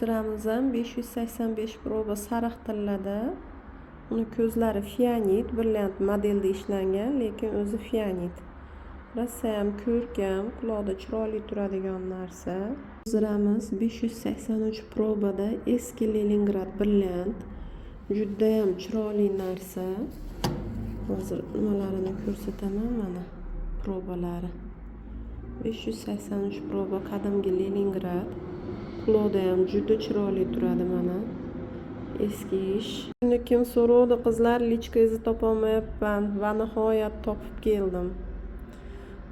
Ziramiz ham 585 proba sariq tillada. Uni ko'zlari fianit, brilliant modelda ishlangan, lekin o'zi fianit. Rosayam ko'rkam, quloqda chiroyli turadigan narsa. Ziramiz 583 probada eski Leningrad brilliant. Judayam chiroyli narsa. Hozir nimalarini ko'rsataman mana probalari. 583 proba qadimgi Leningrad. Quloqda ham juda chiroyli turadi mana. Eski ish. Shuni kim so'rovdi qizlar, lichkangizni topolmayapman va nihoyat topib keldim.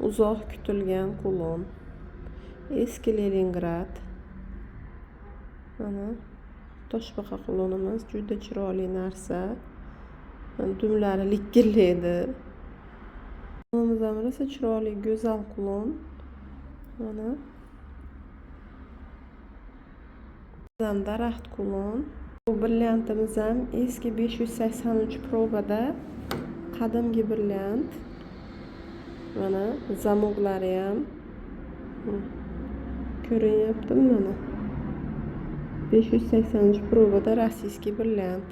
Uzoq kutilgan kulon. Eski Leningrad. Mana toshbaqa kulonimiz juda chiroyli narsa. Mana dumlari likillaydi. Kulonimiz ham rosa chiroyli, go'zal kulon. Mana ham daraxt kulon. Bu brilliantimiz ham eski 583 probada qadimgi brilliant. Mana zamoklari ham ko'rinyaptimi mana. 583 probada rossiyskiy brilliant.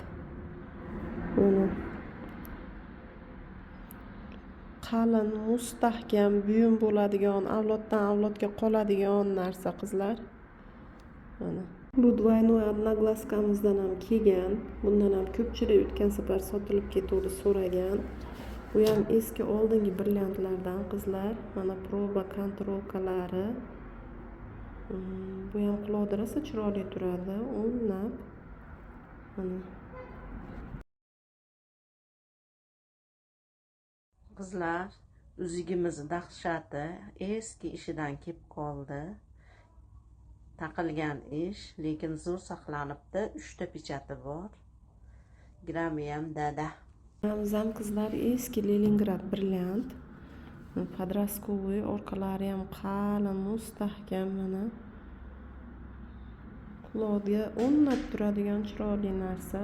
Mana qalin, mustahkam buyum bo'ladigan, avloddan avlodga qoladigan narsa qizlar. Mana bu двойной одноглазkamizdan ham kelgan. Bundan ham ko'pchilik o'tgan safar sotilib ketuvdi, so'ragan. Bu ham eski oldingi brilliantlardan qizlar. Mana proba kontrolkalari. Bu ham quloqda rosa chiroyli turadi, o'nlab. Mana Qizlar, uzugimiz dahshati eski ishidan kelib qoldi. Taqilgan ish, lekin zo'r saqlanibdi. 3 ta pechati bor. Grammi ham dada. Ham qizlar eski Leningrad brilliant. Подростковый, orqalari ham qalin, mustahkam mana. Quloqga o'nlab turadigan chiroyli narsa.